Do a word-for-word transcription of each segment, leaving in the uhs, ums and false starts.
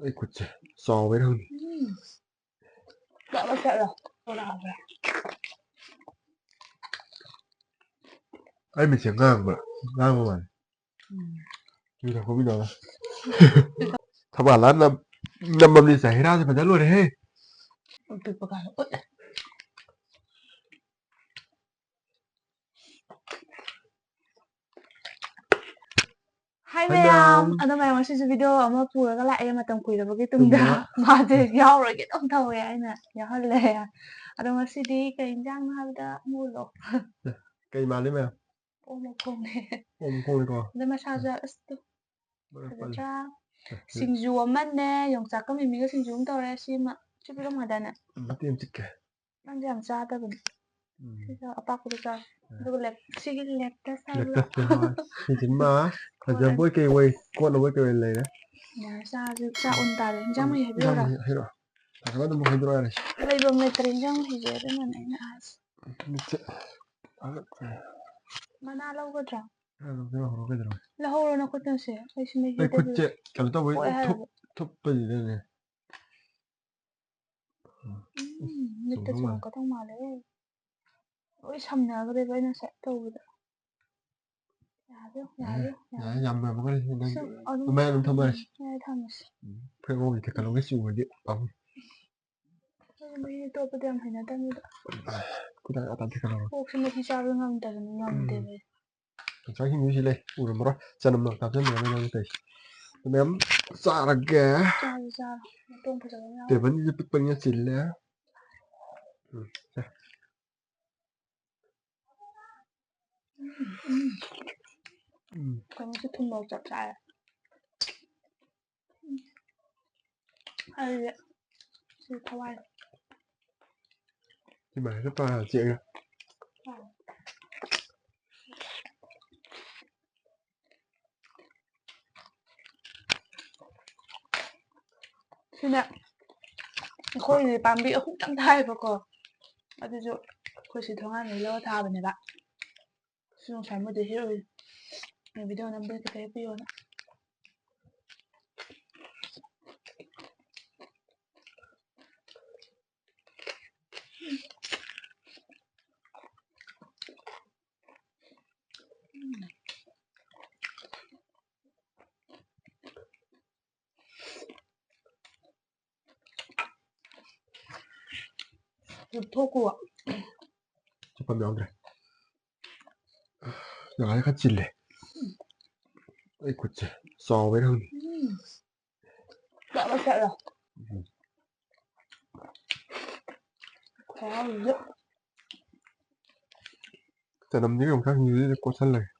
ꯑꯩ ꯈꯨꯠꯁꯦ ꯆꯥꯎꯕꯩꯔ ꯈꯪꯗꯦ꯫ ꯎꯝ. ꯆꯠꯂꯣ, ꯆꯠꯂꯣ꯫ ꯊꯣꯔꯛꯑꯕ꯭ꯔꯥ? ꯑꯩ ꯃꯤꯠꯁꯦ ꯉꯥꯡꯕ꯭ꯔꯥ? ꯉꯥꯡꯕ ꯃꯥꯜꯂꯦ꯫ ꯎꯝ. ꯌꯨ ꯊꯛꯄ ꯃꯤꯗꯧꯅ꯫ ꯊꯝꯕꯥꯜ ꯂꯥꯟ ꯅꯝ-, ꯅꯝꯃꯝꯅꯤ ꯆꯥ ꯍꯩꯔꯥꯁꯦ ꯐꯖ ꯂꯣꯏꯔꯦꯍꯦ꯫ ꯑꯄꯤꯛꯄ ꯀꯥꯏꯅ ꯎꯠꯂꯦ꯫ ꯍꯥꯏ ꯍꯥꯏ ꯃꯌꯥꯝ, ꯃꯌꯥꯝ꯫ ꯑꯗꯣ ꯃꯌꯥꯝ ꯉꯁꯤꯁꯨ ꯚꯤꯗꯤꯑꯣ ꯑꯃ ꯄꯨꯔꯒ ꯂꯥꯛꯑꯦ, ꯃꯇꯝ ꯀꯨꯏꯔꯕꯒꯤ ꯇꯨꯡꯗ꯫ ꯇꯨꯡꯗ꯫ ꯃꯥꯁꯦ ꯌꯥꯎꯔꯣꯏꯒꯦ ꯑꯗꯨꯝ ꯇꯧꯋꯦ, ꯑꯩꯅ ꯌꯥꯎꯍꯜꯂꯦ꯫ ꯑꯗꯣ ꯉꯁꯤꯗꯤ ꯀꯩ ꯏꯟꯖꯥꯡꯅꯣ ꯍꯥꯏꯕꯗ ꯃꯨꯜꯂꯣ꯫ ꯀꯩ ꯃꯥꯜꯂꯤ ꯃꯌꯥꯝ? ꯑꯣꯛ ꯃꯈꯣꯡꯅꯦ꯫ ꯑꯣꯛ ꯃꯈꯣꯡꯅꯤꯀꯣ꯫ ꯑꯗꯣ ꯃꯁꯥꯁꯨ ꯑꯁ ꯇꯨ ꯃꯔꯛ ꯄꯜꯂꯤ꯫ ꯐꯖꯗ꯭ꯔꯥ? ꯑꯦ, ꯁꯤꯡꯖꯨ ꯑꯃꯅꯦ, ꯌꯣꯡꯆꯥꯛꯀ ꯃꯤꯃꯤꯒ ꯁꯤꯡꯖꯨ ꯑꯃ ꯇꯧꯔꯦ꯫ ꯁꯤꯃ ꯁꯤ ꯄꯤꯔꯝꯃꯣꯗꯅ꯫ ꯃꯇꯦꯛ ꯑꯃ ꯆꯤꯛꯀꯦ꯫ ꯅꯪꯗꯤ ꯌꯥꯝ ꯆꯥꯗꯕꯅꯤ꯫ ꯎꯝ꯫ ꯁꯤꯁꯨ ꯑꯄꯥꯛꯄꯗꯣ ꯆꯥꯎ꯫ ꯑꯦ꯫ ꯑꯗꯨꯒ ꯂꯦꯛ-, ꯁꯤꯒꯤ ꯂꯦꯛꯇꯁ ꯍꯥꯏꯕ꯭ꯔꯣ? ꯂꯦꯛꯇꯁꯁꯦ ꯍꯣꯏ꯫ ꯁꯤꯁꯤꯃ ꯐꯖꯕꯣꯏ ꯀꯩ ꯑꯣꯏ, ꯀꯣꯠꯅꯕꯣꯏ ꯀꯩ ꯑꯣꯏ ꯂꯩꯔꯦ꯫ ꯌꯥꯔꯦ, ꯆꯥꯁꯨ ꯆꯥꯛ ꯑꯣꯟ ꯇꯥꯔꯦ꯫ ꯏꯟꯖꯥꯡ ꯃꯍꯤ ꯍꯥꯏꯕꯤꯔꯛꯎꯔꯥ? ꯏꯟꯖꯥꯡ ꯃꯍꯤ ꯍꯥꯏꯔꯛꯑꯣ꯫ ꯐꯖꯅ ꯑꯗꯨꯝ ꯍꯥꯏꯗꯣꯔꯛꯑꯣ ꯌꯥꯔꯦ꯫ ꯂꯩꯐꯝ ꯂꯩꯇ꯭ꯔꯦ ꯏꯟꯖꯥꯡ ꯃꯍꯤꯁꯦ, ꯑꯗꯨꯅꯅꯦ ꯑꯩꯅ ꯍꯥꯏꯁꯦ꯫ ꯃꯤꯠꯁꯦ ꯊꯥꯒꯠꯈ꯭ꯔꯦ꯫ ꯃꯅꯥ ꯂꯧꯒꯗ꯭ꯔꯥ? ꯈꯔ ꯂꯧꯒꯦꯔꯣ, ꯍꯧꯔꯣ ꯀꯩꯗꯧꯔꯒꯦ? ꯂꯧꯍꯧꯔꯣ ꯅꯈꯨꯠꯇꯨꯁꯦ꯫ ꯑꯩꯁꯨ ꯃꯍꯤ ꯑꯩ ꯈꯨꯠꯁꯦ ꯇꯩꯕꯤꯔꯨ-, ꯀꯩꯅꯣ ꯇꯧꯕꯩ ꯀꯣꯛꯑꯦ ꯊꯨꯞ-, ꯍꯥꯏꯔꯕ꯫ ꯊꯨꯞꯄꯁꯤꯗꯅꯦ꯫ ꯎꯝ, ꯃꯤꯠꯇ ꯆꯨꯝꯗꯧ ꯃꯥꯜꯂꯦ꯫ ꯆꯨꯝꯉꯛꯀꯗꯧ ꯃꯥꯜꯂꯦ꯫ ꯂꯣꯏ ꯁꯝꯅꯈ꯭ꯔꯦꯕ ꯑꯩꯅ ꯉꯁꯥꯏ ꯇꯧꯕꯗ꯫ ꯌꯥꯔꯦ, ꯌꯥꯔꯦ, ꯌꯥꯔꯦ, ꯌꯥꯔꯦ, ꯌꯥꯝ ꯌꯥꯝꯃꯒꯅꯤ ꯅꯪ ꯁꯨꯝ ꯑꯗꯨꯝ ꯑꯗꯨꯃꯥꯏꯅ ꯑꯗꯨꯝ ꯊꯝꯃꯔꯁꯤ꯫ ꯌꯥꯔꯦ, ꯊꯝꯃꯁꯤ꯫ ꯎꯝ, ꯐꯨꯔꯤꯠ ꯑꯉꯧꯕꯁꯦ ꯊꯦꯛꯀꯠꯂꯒ ꯆꯨꯔꯗꯤ ꯄꯥꯝꯃꯨꯏ꯫ ꯑꯩ ꯃꯍꯤ ꯑꯇꯣꯞꯄꯗꯤ ꯌꯥꯝ ꯍꯩꯅꯗꯕꯅꯤꯗ꯫ ꯈꯨꯗꯥꯡ ꯑꯇꯥ ꯊꯦꯛꯀꯠꯂꯒ꯫ ꯀꯣꯛꯁꯦ ꯃꯍꯤ ꯆꯥꯕ ꯉꯝꯗꯕꯅꯤ, ꯉꯝꯗꯦꯕ ꯑꯩ꯫ ꯉꯁꯥꯏ ꯍꯤꯡꯉꯤꯁꯤ ꯂꯩ, ꯎꯔꯝꯃꯔꯣꯏ꯫ ꯆꯅꯝ ꯀꯥꯞꯁꯤꯟꯕꯅꯦ ꯅꯪ ꯇꯧꯔꯤꯁꯦ꯫ ꯑꯗꯨ ꯃꯌꯥꯝ ꯆꯥꯔꯒꯦ꯫ ꯆꯥꯔꯣ, ꯆꯥꯔꯣ꯫ ꯃꯇꯣꯡ ꯐꯖꯕ ꯌꯥꯎꯔꯦ꯫ ꯇꯦꯕꯜꯁꯤꯁꯨ ꯄꯤꯛꯄꯅꯤꯅ ꯆꯤꯜꯂꯦ꯫ ꯎꯝ, ꯁꯦ꯫ ꯎꯝ, ꯎꯝ꯫ ꯎꯝ꯫ ꯀꯩꯅꯣꯁꯨ ꯊꯨꯝ ꯃꯣꯔꯣꯛ ꯆꯞ ꯆꯥꯔꯦ꯫ ꯎꯝ꯫ ꯑꯗꯨꯗꯤ ꯁꯤ ꯊꯋꯥꯏ꯫ ꯁꯤ ꯃꯥꯏꯅ ꯄꯥꯔ ꯆꯦꯡꯉꯦ꯫ ꯁꯤꯅ ꯑꯩꯈꯣꯏꯒꯤ ꯄꯥꯝꯕꯤ ꯑꯍꯨꯝꯇꯪ ꯊꯥꯏꯕꯀꯣ, ꯑꯗꯨꯁꯨ ꯑꯩꯈꯣꯏ ꯁꯤ ꯊꯣꯡꯒꯥꯟꯗꯒꯤ ꯂꯧꯔ ꯊꯥꯕꯅꯦꯕ꯫ ꯁꯤ ꯉꯁꯥꯏ ꯃꯣꯏꯗ ꯍꯦꯛꯎꯏ, ꯚꯤꯗꯤꯑꯣ ꯅꯝꯕꯗ ꯈꯤꯇ ꯍꯦꯛꯄꯤꯌꯣꯅ꯫ ꯊꯣꯛꯈꯣ꯫ ꯆꯠꯐꯝ ꯌꯥꯎꯗ꯭ꯔꯦ꯫ ꯖꯒꯥꯁꯦ ꯈꯔ ꯆꯤꯜꯂꯦ꯫ ꯑꯩ ꯈꯨꯠꯁꯦ ꯆꯥꯎꯕꯩꯔ ꯈꯪꯗꯦ꯫ ꯎꯝ꯫ ꯆꯠꯂꯣ, ꯆꯠꯂꯣ꯫ ꯎꯝ꯫ ꯈꯨꯍꯥꯎꯁꯤꯗꯤ꯫ ꯆꯅꯝꯁꯤꯒ ꯌꯣꯡꯆꯥꯛꯁꯤꯡꯁꯤꯗꯤ ꯀꯣꯠꯁꯜꯂꯒꯦ꯫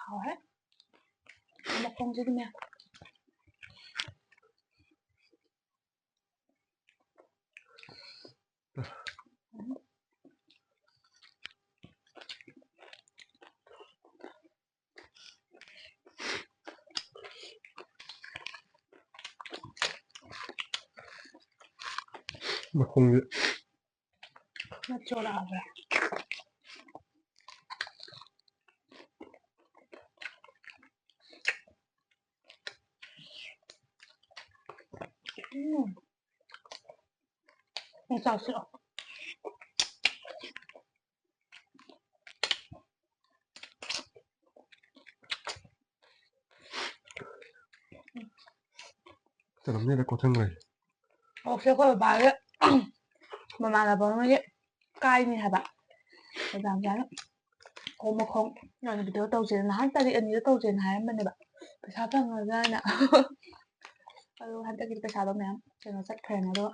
ꯍꯥꯎꯔꯦ꯫ ꯃꯈꯣꯡꯁꯤꯗꯤꯅꯦ꯫ ꯃꯈꯣꯡꯁꯦ ꯃꯆꯣꯔꯥꯕ꯭ꯔꯥ? ꯎꯝ꯫ ꯎꯝ, ꯆꯥꯎꯁꯤꯜꯂꯣ꯫ ꯆꯅꯝꯅꯦꯅ ꯀꯣꯠꯊꯪꯈ꯭ꯔꯦ꯫ ꯑꯣꯛꯁꯦ ꯑꯩꯈꯣꯏ ꯕꯕꯥꯒꯤ ꯃꯃꯥꯟꯅꯕ ꯑꯃꯒꯤ ꯀꯥꯏꯅꯤ ꯍꯥꯏꯕ꯫ ꯃꯦꯗꯥꯝ ꯆꯥꯅ ꯑꯣꯛ ꯃꯈꯣꯡ ꯑꯣꯏꯅ ꯚꯤꯗꯤꯑꯣ ꯇꯧꯁꯦꯅ ꯅꯍꯥꯟ ꯇꯥꯔꯤꯛ ꯑꯅꯤꯗ ꯇꯧꯁꯦꯅ ꯍꯥꯏꯔꯝꯕꯅꯦꯕ꯫ ꯄꯩꯁꯥ ꯐꯪꯉꯒꯅ꯫ ꯑꯗꯨ ꯍꯟꯗꯛꯀꯤ ꯄꯩꯁꯥꯗꯣ ꯃꯌꯥꯝ ꯀꯩꯅꯣ ꯆꯠꯈ꯭ꯔꯦꯅ꯫ ꯑꯗꯣ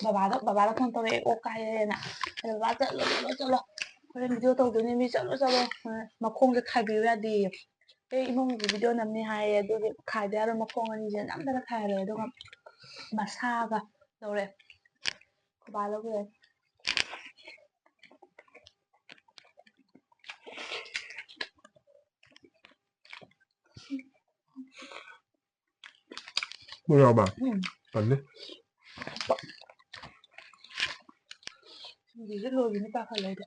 ꯕꯕꯥꯗ, ꯕꯕꯥꯗ ꯐꯣꯟ ꯇꯧꯔꯛꯑꯦ, "ꯑꯣꯛ ꯀꯥꯏꯔꯦꯅ"꯫ ꯑꯗꯣ ꯕꯕꯥ, "ꯆꯠꯂꯣ, ꯆꯠꯂꯣ, ꯆꯠꯂꯣ꯫ ꯍꯣꯔꯦꯟ ꯚꯤꯗꯤꯑꯣ ꯇꯧꯗꯣꯏꯅꯦ, ꯃꯤ ꯆꯠꯂꯣ, ꯆꯠꯂꯣ꯫ ꯃꯈꯣꯡꯁꯦ ꯈꯥꯏꯕꯤꯌꯨ ꯌꯥꯗꯦꯌꯦ꯫ ꯑꯦ, ꯏꯃꯨꯡꯒꯤ ꯚꯤꯗꯤꯑꯣ ꯅꯝꯅꯤ ꯍꯥꯏꯌꯦ, ꯑꯗꯨꯒꯤ ꯈꯥꯏꯗ ꯌꯥꯔꯣꯏ, ꯃꯈꯣꯡ ꯑꯅꯤꯁꯦ ꯅꯝꯗꯅ ꯈꯥꯏꯍꯜꯂꯦ"꯫ ꯑꯗꯨꯒ ꯃꯁꯥꯒ ꯂꯧꯔꯛꯑꯦ꯫ ꯈꯣꯏꯕꯥ ꯂꯧꯔꯛꯑꯦ꯫ ꯃꯣꯔꯣꯛ ꯌꯥꯎꯕ? ꯎꯝ꯫ ꯇꯜꯂꯤ꯫ ꯁꯤꯡꯖꯨꯁꯦ ꯂꯣꯏꯕꯅꯤ ꯄꯥꯈꯠꯂꯦ ꯑꯩꯗꯤ꯫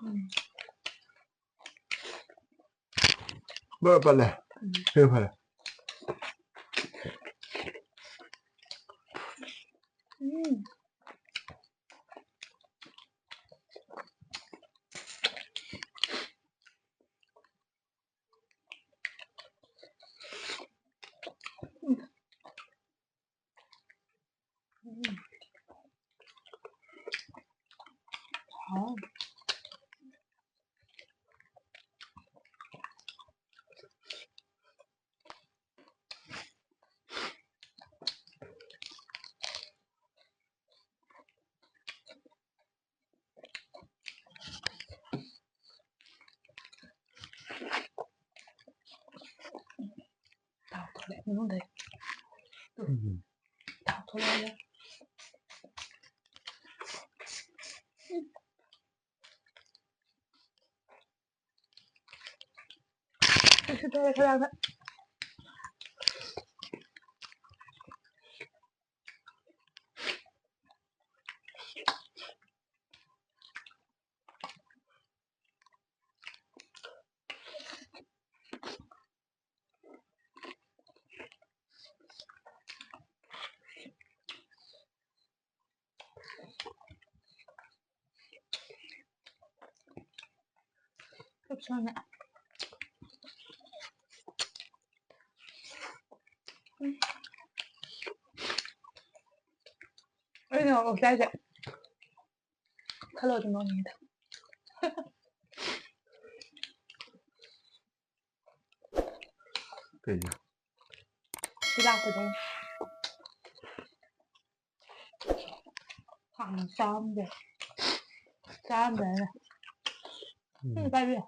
ꯎꯝ꯫ ꯕꯔ ꯄꯠꯂꯦ꯫ ꯎꯝ꯫ ꯁꯤꯅ ꯐꯔꯦ꯫ ꯎꯝ꯫ ꯎꯝ꯫ ꯍꯥꯎ꯫ ꯊꯥꯎ ꯊꯣꯛꯂꯛꯑꯦ ꯃꯅꯨꯡꯗꯩ꯫ ꯎꯝ꯫ ꯊꯥꯎ ꯊꯣꯛꯂꯛꯑꯦ꯫ ꯁꯤ ꯇꯧꯔꯦ ꯈꯔ ꯌꯥꯝꯅ꯫ ꯆꯞ ꯆꯥꯅ꯫ ꯎꯝ꯫ ꯑꯩꯅ ꯉꯁꯥꯏꯁꯦ ꯈꯜꯂꯣ ꯑꯗꯨꯝ ꯅꯣꯛꯅꯤꯡꯉꯤꯗ꯫ ꯀꯩꯒꯤ? ꯁꯤ ꯂꯥꯛꯄꯗ ꯍꯥꯟꯅ ꯆꯥꯔꯝꯗꯦ꯫ ꯆꯥꯔꯝꯗꯦ ꯍꯥꯏꯅ꯫ ꯎꯝ꯫ ꯁꯤ ꯄꯥꯏꯕꯤꯌꯨ꯫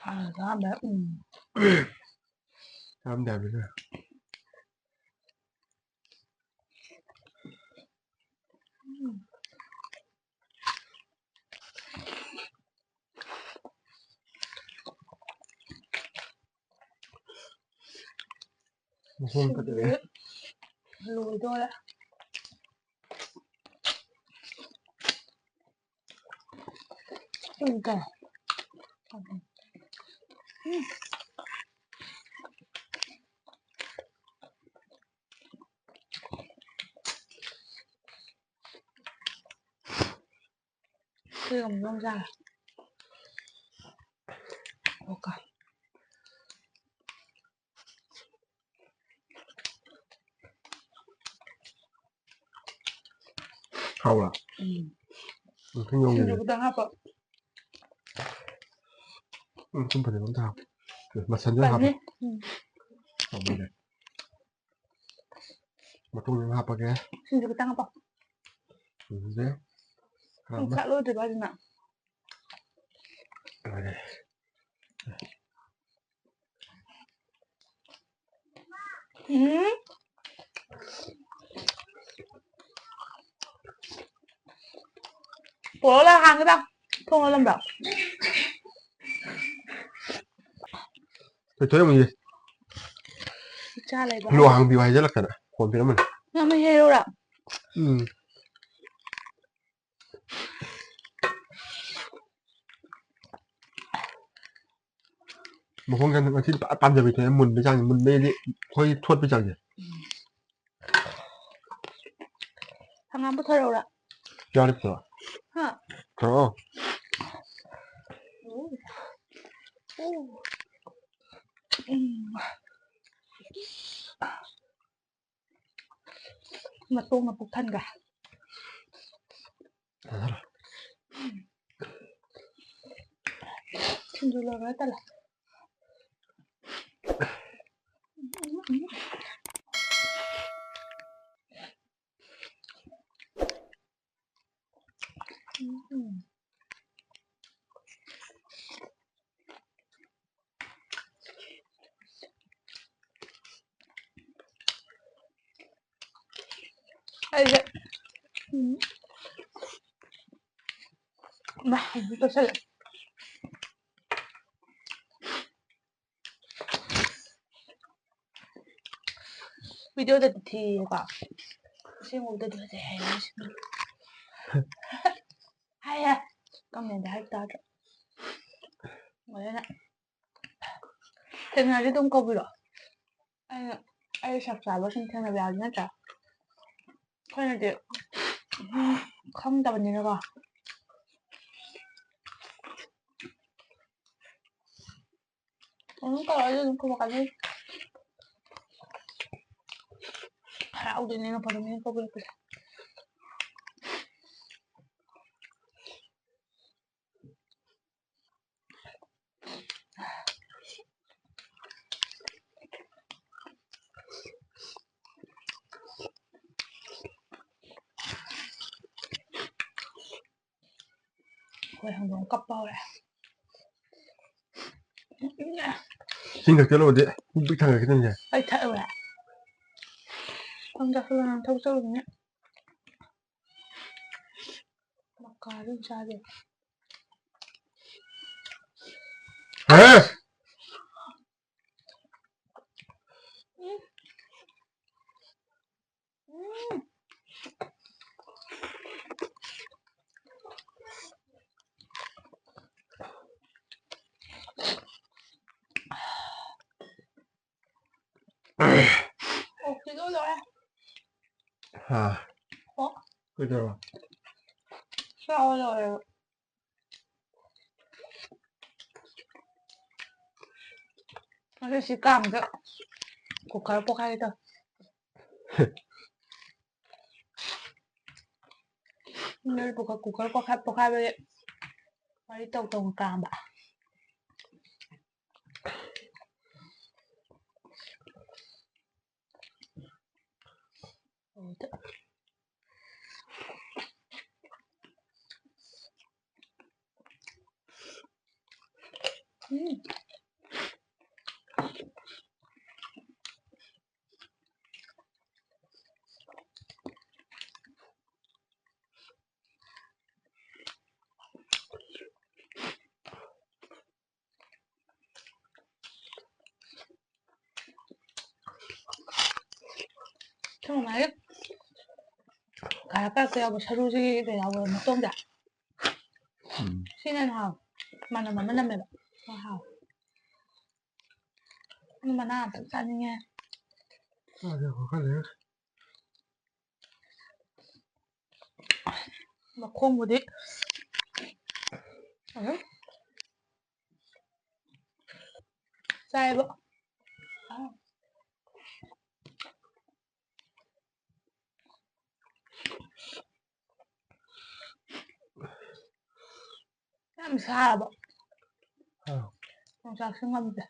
ꯍꯥꯟꯅ ꯆꯥꯔꯝꯗꯦ꯫ ꯎꯝ꯫ ꯆꯥꯔꯝꯗꯦ ꯍꯥꯏꯕꯅꯤꯅ꯫ ꯎꯝ꯫ ꯃꯈꯣꯡ ꯀꯛꯑꯦ꯫ ꯂꯣꯏꯗꯣꯔꯦ꯫ ꯎꯝ, ꯀꯩ? ꯁꯤꯒ ꯑꯃꯨꯛ ꯆꯥꯔꯦ꯫ ꯑꯣꯀꯦ꯫ ꯍꯥꯎꯕ꯭ꯔꯥ? ꯎꯝ꯫ ꯃꯊꯪ ꯌꯧꯗ꯭ꯔꯤꯉꯩꯗ꯫ ꯁꯤꯡꯖꯨ ꯈꯤꯇꯪ ꯍꯥꯞꯄꯣ꯫ ꯎꯝ, ꯁꯨꯝ ꯐꯖꯅ ꯑꯝꯇ ꯍꯥꯞꯄꯣ꯫ ꯃꯁꯟꯁꯨ ꯍꯥꯞꯄꯣ꯫ ꯐꯅꯤ꯫ ꯎꯝ꯫ ꯍꯥꯎꯕꯅꯦ꯫ ꯃꯇꯨꯡꯗ ꯑꯃ ꯍꯥꯞꯄꯒꯦ꯫ ꯁꯤꯡꯖꯨ ꯈꯤꯇꯪ ꯍꯥꯞꯄꯣ꯫ ꯁꯤꯡꯖꯨꯁꯦ ꯈꯔ ꯁꯨꯝ ꯑꯃ꯫ ꯆꯥꯛ ꯂꯣꯏꯗ꯭ꯔꯤꯕ ꯑꯗꯨꯅ? ꯂꯣꯏꯔꯦ꯫ ꯎꯝ꯫ ꯄꯨꯔꯛꯑꯣ ꯂꯥꯎ, ꯍꯥꯡꯒꯦ ꯂꯥꯎ꯫ ꯊꯣꯡ ꯂꯣꯜꯂꯝꯕ꯭ꯔꯣ? ꯊꯣꯏꯊꯣꯏ ꯑꯃꯨꯛ ꯌꯦ꯫ ꯏꯆꯥ ꯂꯩꯕ꯫ ꯂꯨ ꯍꯥꯡꯕꯤꯌꯨ ꯍꯥꯏꯖꯜꯂꯛꯇꯅ ꯐꯣꯟ ꯄꯤꯔꯝꯕꯅꯤ꯫ ꯉꯥꯃꯩ ꯍꯩꯔꯧꯔꯥ? ꯎꯝ꯫ ꯃꯈꯣꯡꯁꯦ ꯉꯁꯤꯗꯤ ꯐꯖꯅ ꯄꯥꯝꯖꯕꯤ ꯊꯣꯛꯑꯦ꯫ ꯃꯨꯟꯕꯩ ꯆꯥꯡꯁꯦ, ꯃꯨꯟꯕꯩꯗꯤ ꯑꯩꯈꯣꯏ ꯊꯣꯠꯄꯩ ꯆꯥꯡꯁꯦ꯫ ꯍꯪꯒꯥꯝ ꯄꯨꯊꯔꯛꯎꯔꯥ? ꯌꯥꯎꯔꯤ ꯄꯨꯊꯣꯔꯛꯑꯣ꯫ ꯍꯥ? ꯄꯨꯊꯣꯔꯛꯑꯣ꯫ ꯎꯝ꯫ ꯃꯇꯣꯡꯅ ꯄꯨꯛ ꯊꯟꯒ꯭ꯔꯦ꯫ ꯁꯤꯡꯖꯨ ꯂꯣꯏꯔꯒ ꯇꯜꯂꯦ꯫ ꯎꯝ꯫ ꯑꯩꯁꯦ, ꯎꯝ꯫ ꯃꯥ, ꯍꯧꯖꯤꯛ ꯆꯥꯁꯜꯂꯦ꯫ ꯚꯤꯗꯤꯑꯣꯗꯗꯤ ꯊꯤꯌꯦꯀꯣ, ꯑꯁꯦꯡꯕꯗꯗꯤ ꯐꯖꯩ ꯍꯥꯏꯌꯦ ꯃꯤꯁꯤꯡꯅ꯫ ꯍꯥꯏꯌꯦ꯫ ꯀꯃꯦꯟꯗ ꯍꯥꯏꯕ ꯇꯥꯗ꯭ꯔꯣ? ꯂꯣꯏꯅ ꯊꯦꯡꯅꯔꯗꯤ ꯑꯗꯨꯝ ꯀꯧꯕꯤꯔꯛꯑꯣ꯫ ꯑꯩꯅ, ꯑꯩ ꯁꯛ ꯆꯥꯕ ꯁꯨꯝ ꯊꯦꯡꯅꯕ ꯌꯥꯎꯔꯗꯤ ꯅꯠꯇ꯭ꯔꯥ? ꯑꯩꯈꯣꯏꯅꯗꯤ, ꯎꯝ, ꯈꯪꯗꯕꯅꯤꯅꯀꯣ꯫ ꯑꯗꯨꯝ ꯀꯧꯔꯛꯑꯗꯤ ꯑꯗꯨꯝ ꯈꯨꯝꯃꯛꯀꯅꯤ꯫ ꯍꯔꯥꯎꯗꯣꯏꯅꯦ ꯅꯣꯡ ꯐꯥꯗꯣꯛ ꯃꯤꯅ ꯀꯧꯕꯤꯔꯛꯄꯁꯦ꯫ ꯑꯩꯈꯣꯏ ꯍꯪꯗꯣꯡ ꯀꯞꯄ ꯍꯧꯔꯦ꯫ ꯏꯁꯤꯡ ꯊꯛꯆꯜꯂꯨꯔꯗꯤ ꯄꯨꯛ ꯄꯤꯛ ꯊꯟꯒꯠꯈꯤꯗꯣꯏꯅꯦ꯫ ꯑꯩ ꯊꯛꯑꯔꯣꯏ꯫ ꯁꯣꯝꯗ ꯍꯜꯂꯛꯑ ꯊꯕꯛ ꯆꯠꯂꯨꯕꯅꯦ꯫ ꯃꯀꯥꯗꯨ ꯆꯥꯗꯦ꯫ ꯍꯦ! ꯎꯝ꯫ ꯎꯝ꯫ ꯑꯣ, ꯀꯤꯂꯣ ꯂꯣꯏꯔꯦ꯫ ꯍꯥ꯫ ꯑꯣ꯫ ꯀꯩꯗꯧꯔꯕ? ꯆꯥꯕ ꯂꯣꯏꯔꯦꯕ꯫ ꯑꯗꯨ ꯁꯤ ꯀꯥꯝꯗ ꯀꯨꯀꯔ ꯄꯣꯛꯈꯥꯏꯒꯦ ꯇꯧꯋꯦ꯫ ꯅꯣꯏ ꯀꯨꯀꯔ, ꯀꯨꯀꯔ ꯄꯣꯛꯈꯥꯏ-, ꯄꯣꯛꯈꯥꯏꯕꯒꯤ ꯋꯥꯔꯤ ꯇꯧ ꯇꯧꯅ ꯀꯥꯝꯕ꯫ ꯎꯝ꯫ ꯁꯨꯃꯥꯏꯅ ꯀꯥꯔꯛ ꯀꯥꯔꯛꯇ ꯌꯥꯎꯕ ꯁꯔꯨꯁꯤꯗ ꯌꯥꯎꯕ ꯃꯇꯣꯡꯁꯦ ꯎꯝ꯫ ꯁꯤꯅ ꯍꯦꯟꯅ ꯍꯥꯎ꯫ ꯃꯅꯝ ꯑꯃ ꯅꯝꯃꯦꯕ꯫ ꯍꯣꯏ, ꯍꯥꯎ꯫ ꯑꯗꯨ ꯃꯅꯥ ꯑꯝꯇꯪ ꯆꯥꯅꯤꯡꯉꯦ꯫ ꯆꯥꯒꯦ, ꯈꯣꯠꯀꯠꯂꯦ꯫ ꯃꯈꯣꯡꯕꯨꯗꯤ ꯑꯗꯨꯝ ꯆꯥꯏꯕ꯫ ꯌꯥꯝ ꯁꯥꯔꯕ꯫ ꯑꯥ꯫ ꯌꯣꯡꯆꯥꯛꯁꯨ ꯉꯝꯗꯦ꯫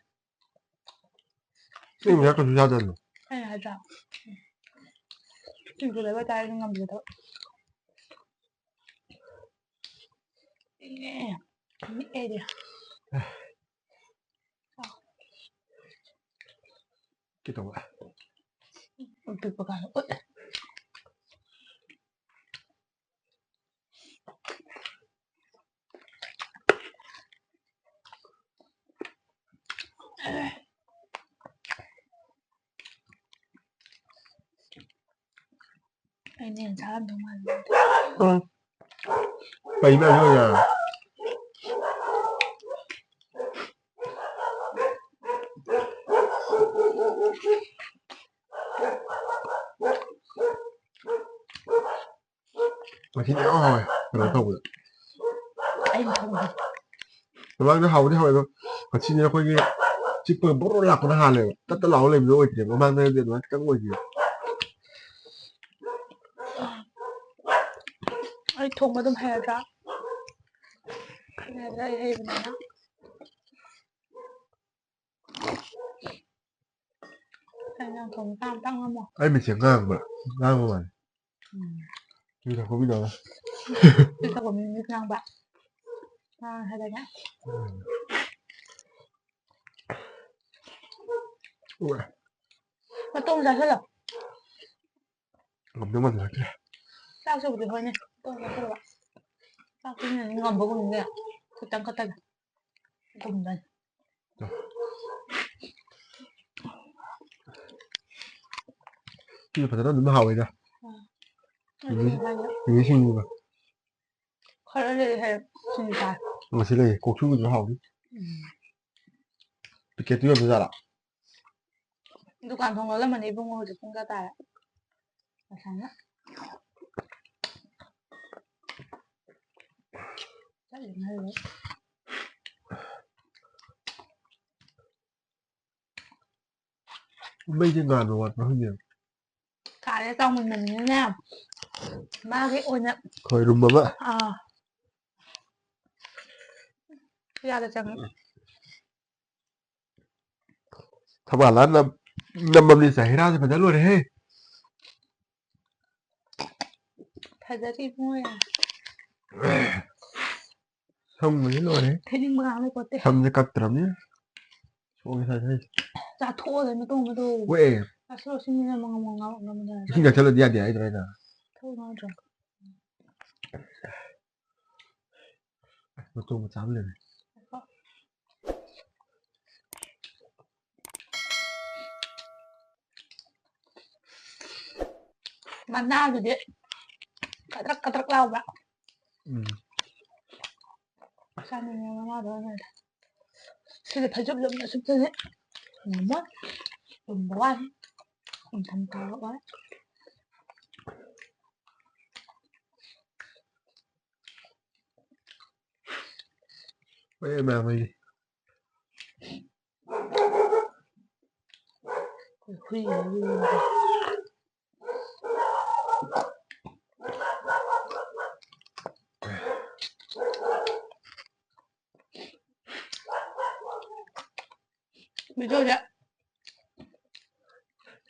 ꯆꯤꯡ ꯃꯌꯥ ꯀꯩꯁꯨ ꯌꯥꯗꯕꯅꯦ꯫ ꯑꯩꯅ ꯍꯥꯏꯗ꯭ꯔꯥ? ꯆꯤꯡꯁꯨ ꯂꯩꯕ ꯇꯥꯔꯦ ꯉꯝꯗꯦ ꯊꯕꯛ꯫ ꯏꯪꯉꯦ꯫ ꯅꯤꯛꯑꯦ ꯑꯩꯗꯤ꯫ ꯀꯩꯗꯧꯕ? ꯑꯄꯤꯛꯄ ꯀꯥꯏꯅ ꯎꯠꯂꯦ꯫ ꯑꯩꯅ ꯍꯦꯟꯅ ꯆꯥꯔꯝꯗꯧ ꯃꯥꯜꯂꯦ꯫ ꯎꯝ꯫ ꯀꯩꯅꯣ ꯑꯩꯅ ꯑꯣꯏꯅ ꯉꯁꯤꯗꯤ ꯌꯥꯝ ꯍꯥꯎꯋꯦ, ꯀꯩꯅꯣ ꯇꯧꯕꯗ꯫ ꯑꯩꯅ ꯊꯣꯡꯕ꯫ ꯃꯃꯥꯡꯗ ꯍꯥꯎꯕꯗꯤ ꯍꯥꯎꯋꯦ, ꯑꯗꯣ ꯉꯁꯤꯗꯤ ꯑꯩꯈꯣꯏꯒꯤ ꯆꯤꯛꯄꯒ ꯕꯣꯔꯣ ꯂꯥꯛꯄꯅ ꯍꯥꯜꯂꯦꯕ꯫ ꯇꯠ ꯇꯠ ꯂꯥꯎꯕ ꯂꯩꯕꯗꯣ ꯑꯣꯏꯗ꯭ꯔꯦꯕ꯫ ꯃꯃꯥꯡꯗꯗꯤ ꯑꯗꯨꯃꯥꯏꯅ ꯈꯤꯇꯪ ꯑꯣꯏꯈꯤꯕ꯫ ꯑꯩ ꯊꯣꯡꯕ ꯑꯗꯨꯝ ꯍꯩꯔꯗ꯭ꯔꯥ? ꯍꯩꯔꯗ꯭ꯔꯥ ꯑꯩ ꯍꯩꯕꯅꯤꯅ? ꯀꯩ ꯏꯟꯖꯥꯡ ꯊꯣꯡꯕ ꯇꯥꯡ ꯇꯥꯡ ꯉꯝꯃꯣ? ꯑꯩ ꯃꯤꯠꯁꯦ ꯉꯥꯡꯕ, ꯉꯥꯡꯕ ꯃꯥꯜꯂꯦ꯫ ꯎꯝ꯫ ꯌꯨ ꯊꯛꯄ ꯃꯤꯗꯧꯅ꯫ ꯌꯨ ꯊꯛꯄ ꯃꯤ ꯃꯤꯠ ꯉꯥꯡꯕ꯫ ꯉꯥꯡ ꯍꯥꯏꯗꯥꯏꯅꯦ? ꯎꯝ꯫ ꯎꯔꯦ꯫ ꯃꯇꯣꯡ ꯆꯥꯁꯤꯜꯂꯣ꯫ ꯉꯝꯗꯧ ꯃꯥꯟꯁꯤꯜꯂꯛꯇ꯭ꯔꯦ꯫ ꯆꯥꯛꯁꯤꯕꯨꯗꯤ ꯍꯣꯏꯅꯦ꯫ ꯃꯇꯣꯡ ꯆꯥꯁꯤꯜꯂꯣ꯫ ꯆꯥꯛꯇꯨꯅ ꯉꯝꯕꯒꯨꯝꯅꯦ꯫ ꯈꯤꯇꯪ ꯈꯛꯇꯅꯦ꯫ ꯒꯨꯝꯕꯅꯦ꯫ ꯁꯤꯁꯨ ꯐꯖꯅ ꯑꯗꯨꯝ ꯍꯥꯎꯋꯤꯗ꯫ ꯎꯝ꯫ ꯃꯤꯃꯤ-, ꯑꯗꯨꯅ ꯍꯥꯏꯁꯦ꯫ ꯃꯤꯃꯤ ꯁꯤꯡꯖꯨꯒ꯫ ꯈꯔ ꯂꯩ ꯍꯥꯏ꯫ ꯁꯤꯡꯖꯨ ꯆꯥꯏ꯫ ꯉꯁꯤ ꯂꯩ ꯀꯣꯛꯁꯨꯕꯁꯨ ꯍꯥꯎꯅꯤ꯫ ꯎꯝ꯫ ꯄꯤꯀꯦꯠꯇꯨ ꯌꯣꯟꯕꯖꯥꯠꯂꯥ? ꯗꯨꯀꯥꯟ ꯊꯣꯡ ꯂꯣꯜꯂꯝꯃꯅꯤ ꯏꯕꯨꯡꯉꯣ, ꯍꯧꯖꯤꯛ ꯄꯨꯡ ꯀꯌꯥ ꯇꯥꯔꯦ? ꯉꯁꯥꯏꯅ ꯆꯠꯂꯤꯅ ꯍꯥꯏꯔꯦ꯫ ꯃꯩꯁꯦ ꯉꯥꯟꯕ ꯋꯥꯠꯄ꯭ꯔꯥ ꯈꯪꯗꯦ꯫ ꯀꯥꯂꯦ ꯆꯥꯎꯃꯟꯕꯅꯤꯅꯅꯦ, ꯃꯥꯒꯤ ꯑꯣꯏꯅ ꯈꯣꯏꯔꯨꯝ ꯑꯃ꯫ ꯑꯥ, ꯌꯥꯗ ꯆꯪꯉꯦ꯫ ꯊꯕꯥꯂꯥ ꯅꯝ ꯅꯝꯕꯝꯅꯤ ꯆꯍꯤꯔꯥꯁꯦ ꯐꯖ ꯂꯣꯏꯔꯦꯍꯦ꯫ ꯐꯖꯔꯤ ꯏꯕꯨꯡꯉꯣ ꯌꯥꯝ꯫ ꯁꯝꯒꯁꯦ ꯂꯣꯏꯔꯦ꯫ ꯊꯩꯅꯤꯡꯕ ꯉꯥꯡ ꯂꯩꯄꯣꯠꯇꯦ꯫ ꯁꯝꯁꯦ ꯀꯛꯇ꯭ꯔꯕꯅꯤ꯫ ꯁꯣꯛꯑꯦ ꯁꯥꯏ ꯁꯥꯏ꯫ ꯆꯥꯊꯣꯛꯑꯣꯗꯅ ꯇꯣꯡꯕꯗꯣ꯫ ꯋꯦ꯫ ꯆꯥꯁꯤꯜꯂꯣ ꯁꯤꯅꯤꯅ ꯃꯉꯝ ꯃꯉꯝ ꯉꯥꯎꯔꯛꯅꯕꯗ꯫ ꯏꯁꯤꯡ ꯊꯛꯆꯜꯂꯗꯤ ꯌꯥꯗꯦ ꯍꯥꯏꯗ꯭ꯔꯥ ꯑꯩꯅ? ꯊꯧ ꯉꯥꯎꯗ꯭ꯔꯣ? ꯃꯇꯣꯡ ꯃꯆꯥ ꯑꯃ ꯂꯩꯔꯦ꯫ ꯃꯅꯥꯗꯨꯗꯤ ꯀꯗ꯭ꯔꯛ ꯀꯗ꯭ꯔꯛ ꯂꯥꯎꯕ꯭ꯔꯥ? ꯎꯝ꯫ ꯆꯥꯅꯤꯡꯉꯦ ꯃꯅꯥꯗꯣ ꯑꯣꯏꯅ꯫ ꯁꯤꯗꯤ ꯐꯩꯖꯨꯞ ꯂꯨꯝꯅ ꯁꯨꯞꯇꯗꯤ ꯉꯝꯃꯣꯏ꯫ ꯂꯨꯝꯕ ꯋꯥꯅꯤ꯫ ꯏꯪꯊꯝꯊꯥ ꯑꯣꯏ꯫ ꯍꯣꯏ ꯃꯌꯥꯝ ꯍꯣꯏꯗꯤ꯫ ꯑꯩꯈꯣꯏ ꯍꯨꯏ ꯂꯩꯕꯒꯤ ꯚꯤꯗꯤꯑꯣꯁꯦ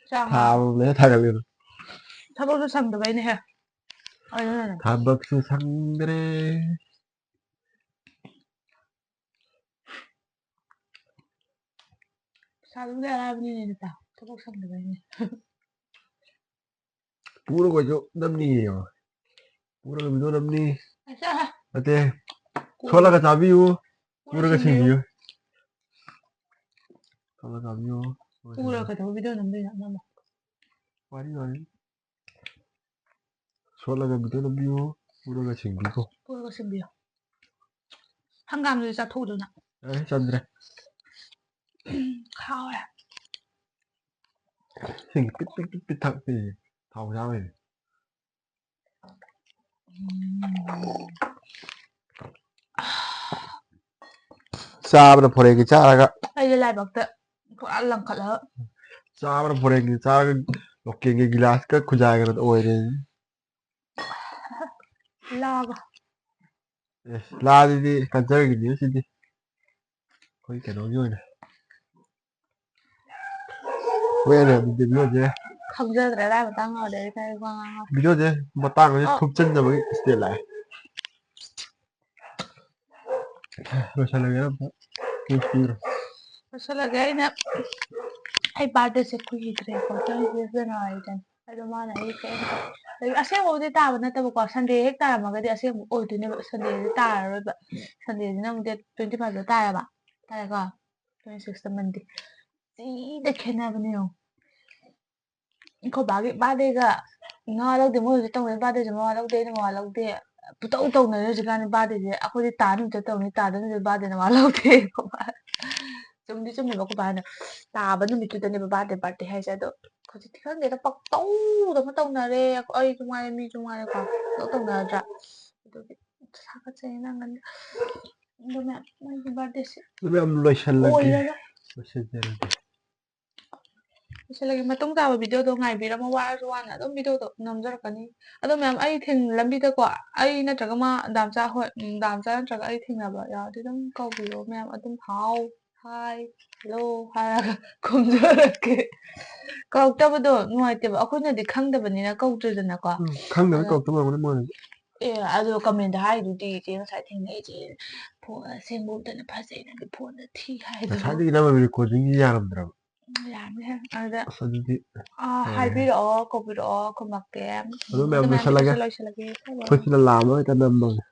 ꯆꯥꯝꯃ꯫ ꯊꯥꯕꯅꯦ ꯊꯥꯒꯠꯂꯤꯗꯣ꯫ ꯊꯕꯛꯁꯨ ꯁꯪꯗꯕꯩꯅꯦꯍꯦ꯫ ꯑꯗꯨꯅꯅꯦ꯫ ꯊꯕꯛꯁꯨ ꯁꯪꯗ꯭ꯔꯦ꯫ ꯄꯩꯁꯥꯗꯨꯕꯨꯗꯤ ꯑꯔꯥꯏꯕꯅꯤꯅꯦ ꯅꯨꯄꯥ꯫ ꯊꯕꯛ ꯁꯪꯗꯕꯩꯅꯦ꯫ ꯄꯨꯔꯒꯁꯨ ꯅꯝꯅꯤꯌꯦ꯫ ꯄꯨꯔꯒ ꯚꯤꯗꯤꯑꯣ ꯅꯝꯅꯤ꯫ ꯑꯁ, ꯅꯠꯇꯦ꯫ ꯁꯣꯠꯂꯒ ꯆꯥꯕꯤꯌꯨ꯫ ꯄꯨꯔꯒ ꯁꯤꯡꯕꯤꯌꯨ꯫ ꯁꯣꯠꯂꯒ ꯆꯥꯕꯤꯌꯨ꯫ ꯄꯨꯔꯒ ꯀꯩꯗꯧꯕ ꯚꯤꯗꯤꯑꯣ ꯅꯝꯗꯣꯏꯅꯣ ꯅꯝꯃꯣ꯫ ꯋꯥꯔꯤ ꯋꯥꯔꯤ꯫ ꯁꯣꯠꯂꯒ ꯚꯤꯗꯤꯑꯣ ꯅꯝꯕꯤꯌꯨ꯫ ꯄꯨꯔꯒ ꯁꯤꯡꯕꯤꯈꯣ꯫ ꯄꯨꯔꯒ ꯁꯤꯡꯕꯤꯌꯣ꯫ ꯍꯪꯒꯥꯝꯗꯨꯗꯤ ꯆꯥꯊꯣꯛꯎꯗꯅ꯫ ꯑꯦ, ꯆꯟꯗ꯭ꯔꯦ꯫ ꯍꯥꯎꯋꯦ꯫ ꯁꯤꯡ ꯄꯤꯠ ꯄꯤꯠ ꯄꯤꯠ ꯄꯤꯠ ꯊꯛꯄꯤꯅꯦ꯫ ꯊꯥꯎ ꯆꯥꯕꯩꯅꯦ꯫ ꯎꯝ꯫ ꯆꯥꯕꯅ ꯐꯣꯔꯦꯟꯒꯤ ꯆꯥꯔꯒ꯫ ꯑꯩꯗꯤ ꯂꯥꯏꯕꯛꯇ ꯄꯨꯔꯥ ꯂꯪꯈꯠꯂꯒ꯫ ꯆꯥꯕꯅ ꯐꯣꯔꯦꯟꯒꯤ ꯆꯥꯔꯒ ꯂꯣꯀꯦꯜꯒꯤ ꯒꯤꯂꯥꯁꯀ ꯈꯨꯖꯥꯏꯒꯅ ꯑꯣꯏꯔꯦ꯫ ꯂꯥꯕ꯫ ꯑꯦ, ꯂꯥꯗꯨꯗꯤ ꯀꯜꯆꯔꯒꯤꯅꯤ ꯁꯤꯗꯤ꯫ ꯑꯩꯈꯣꯏ ꯀꯩꯅꯣꯒꯤ ꯑꯣꯏꯅ꯫ ꯍꯣꯏ, ꯑꯗꯨ ꯚꯤꯗꯤꯑꯣꯁꯦ꯫ ꯈꯪꯖꯗ꯭ꯔꯦ ꯑꯗꯥꯏ ꯃꯇꯥꯡ ꯌꯧꯔꯗꯤ ꯑꯩ ꯀꯔꯤ ꯋꯥ ꯉꯥꯡꯉꯣ꯫ ꯚꯤꯗꯤꯑꯣꯁꯦ ꯃꯇꯥꯡ ꯑꯁꯤ ꯑꯣ꯫ ꯊꯨꯞꯆꯟꯅꯕꯒꯤ ꯁ꯭ꯇꯦꯞ ꯂꯥꯛꯑꯦ꯫ ꯂꯣꯏꯁꯜꯂꯒꯦ ꯑꯝꯇ꯫ ꯄꯤꯔꯣ꯫ ꯂꯣꯏꯁꯜꯂꯒꯦ ꯑꯩꯅ꯫ ꯑꯩ ꯕꯥꯔꯗꯦꯁꯦ ꯀꯨꯏꯗ꯭ꯔꯦꯀꯣ, twenty fifth January ꯗꯅꯤ꯫ ꯑꯗꯣ ꯃꯥꯅ ꯑꯩ ꯀꯩꯝꯇ, ꯑꯁꯦꯡꯕꯕꯨꯗꯤ ꯇꯥꯕ ꯅꯠꯇꯕꯀꯣ, ꯁꯟꯗꯦ ꯍꯦꯛ ꯇꯥꯔꯝꯃꯒꯗꯤ ꯑꯁꯦꯡꯕ ꯑꯣꯏꯗꯣꯏꯅꯦꯕ, ꯁꯟꯗꯦꯁꯦ ꯇꯥꯔꯔꯣꯏꯕ꯫ ꯁꯟꯗꯦꯁꯤꯅ ꯑꯃꯨꯛ date twenty five ꯇ ꯇꯥꯏꯌꯦꯕ꯫ ꯇꯥꯔꯦꯀꯣ? Twenty six ꯇ ꯃꯟꯗꯦ꯫ ꯊꯤꯅ ꯈꯦꯠꯅꯕꯅꯦ ꯌꯦꯡꯉꯣ꯫ ꯑꯩꯈꯣꯏ ꯕꯥꯒꯤ ꯕꯥꯔꯗꯦꯒ ꯃꯋꯥ ꯂꯧꯗꯦ꯫ ꯃꯣꯏ ꯍꯧꯖꯤꯛ ꯇꯧꯅꯩ ꯕꯥꯔꯗꯦꯁꯦ ꯃꯋꯥ ꯂꯧꯗꯦ, ꯑꯩꯅ ꯃꯋꯥ ꯂꯧꯗꯦ꯫ ꯄꯨꯇꯧ ꯇꯧꯅꯔꯦ ꯍꯧꯖꯤꯛꯀꯥꯟꯗꯤ ꯕꯥꯔꯗꯦꯁꯦ꯫ ꯑꯩꯈꯣꯏꯗꯤ ꯇꯥ ꯅꯨꯃꯤꯠꯇ ꯇꯧꯅꯤ, ꯇꯥꯗ ꯅꯨꯃꯤꯠꯇ ꯕꯥꯔꯗꯦꯅ ꯃꯋꯥ ꯂꯧꯗꯦ꯫ ꯑꯩꯈꯣꯏ ꯕꯥ-, ꯆꯨꯝꯗꯤ ꯆꯨꯝꯃꯦꯕ ꯑꯩꯈꯣꯏ ꯕꯥꯅ ꯇꯥꯕ ꯅꯨꯃꯤꯠꯇꯨꯗꯅꯦꯕ ꯕꯥꯔꯗꯦ ꯕꯥꯔꯗꯦ ꯍꯥꯏꯁꯦ꯫ ꯑꯗꯣ ꯍꯧꯖꯤꯛꯇꯤ ꯈꯪꯗꯦꯗ, ꯄꯪꯇꯧꯗ ꯑꯃ ꯇꯧꯅꯔꯦ꯫ ꯑꯩꯁꯨ ꯉꯥꯏꯔꯦ, ꯃꯤꯁꯨ ꯉꯥꯏꯔꯦꯀꯣ, ꯄꯪꯇꯧ ꯇꯧꯅꯔꯗ꯭ꯔꯥ? ꯑꯗꯨꯒꯤ ꯁꯥꯒꯠꯆꯩ ꯅꯪꯒꯅꯤ꯫ ꯑꯗꯨ ꯃꯌꯥꯝ ꯃꯣꯏꯒꯤ ꯕꯥꯔꯗꯦꯁꯦ ꯑꯗꯨ ꯃꯌꯥꯝ ꯂꯣꯏꯁꯜꯂꯒꯦ꯫ ꯑꯣꯏꯔꯒ ꯂꯣꯏꯁꯤꯟꯖꯔꯒꯦ꯫ ꯂꯣꯏꯁꯤꯜꯂꯒꯦ꯫ ꯃꯇꯨꯡ ꯇꯥꯕ ꯚꯤꯗꯤꯑꯣꯗꯣ ꯉꯥꯏꯕꯤꯔꯝꯃꯣ꯫ ꯋꯥꯔꯁꯨ ꯋꯥꯅ ꯑꯗꯨꯝ ꯚꯤꯗꯤꯑꯣꯗꯣ ꯅꯝꯖꯔꯛꯀꯅꯤ꯫ ꯑꯗꯣ ꯃꯌꯥꯝ ꯑꯩ ꯊꯦꯡ-, ꯂꯝꯕꯤꯗꯀꯣ, ꯑꯩ ꯅꯠꯇ꯭ꯔꯒ ꯃꯥ ꯗꯥꯝꯆꯥ ꯍꯣꯏ, ꯎꯝ, ꯗꯥꯝꯆꯥ ꯅꯠꯇ꯭ꯔꯒ ꯑꯩ ꯊꯦꯡꯅꯕ ꯌꯥꯎꯔꯗꯤ ꯑꯗꯨꯝ ꯀꯧꯕꯤꯔꯛꯑꯣ ꯃꯌꯥꯝ꯫ ꯑꯗꯨꯝ ꯍꯥꯎ, ꯍꯥꯏ, ꯍꯜꯂꯣ ꯍꯥꯏꯔꯒ ꯈꯨꯝꯖꯔꯛꯀꯦ꯫ ꯀꯧꯔꯛꯇꯕꯗꯣ ꯅꯨꯡꯉꯥꯏꯇꯦꯕ꯫ ꯑꯩꯈꯣꯏꯅꯗꯤ ꯈꯪꯗꯕꯅꯤꯅ ꯀꯧꯗ꯭ꯔꯦꯗꯅꯀꯣ꯫ ꯎꯝ, ꯈꯪꯗꯕ ꯑꯗꯣ ꯀꯧꯔꯛꯇꯕ ꯑꯣꯏꯔꯝꯒꯅꯤ ꯃꯣꯏꯅꯗꯤ꯫ ꯑꯦ, ꯑꯗꯣ comment ꯍꯥꯏꯗꯨꯗꯤ ꯏꯆꯦ ꯉꯁꯥꯏ ꯊꯦꯡꯅꯩ, "ꯏꯆꯦ ꯐꯣꯟ ꯑꯁꯦꯡꯕ ꯎꯗꯅ ꯐꯖꯩ, ꯅꯪꯒꯤ ꯐꯣꯟꯗ ꯊꯤ" ꯍꯥꯏꯗꯨꯕꯨ꯫ ꯉꯁꯥꯏꯗꯒꯤ ꯅꯝꯃꯤꯕ recording ꯁꯤ ꯌꯥꯔꯝꯗ꯭ꯔꯕ? ꯎꯝ, ꯌꯥꯔꯝꯅꯦ꯫ ꯑꯗꯨꯗ, ꯑꯁ, ꯑꯗꯨꯗꯤ ꯑꯥ, ꯂꯣꯏꯔꯦ꯫ ꯍꯥꯏꯕꯤꯔꯛꯑꯣ, ꯀꯧꯕꯤꯔꯛꯑꯣ, ꯈꯨꯝꯃꯛꯀꯦ꯫ ꯑꯗꯨ ꯃꯌꯥꯝ ꯑꯗꯨ ꯃꯌꯥꯝꯗꯣ ꯂꯣꯏꯁꯜꯂꯒꯦ꯫ ꯂꯣꯏꯁꯜꯂꯒꯦ꯫ ꯑꯩꯈꯣꯏ ꯁꯤꯗ ꯂꯥꯝꯕ ꯍꯦꯛꯇ ꯅꯝꯕꯅꯦ꯫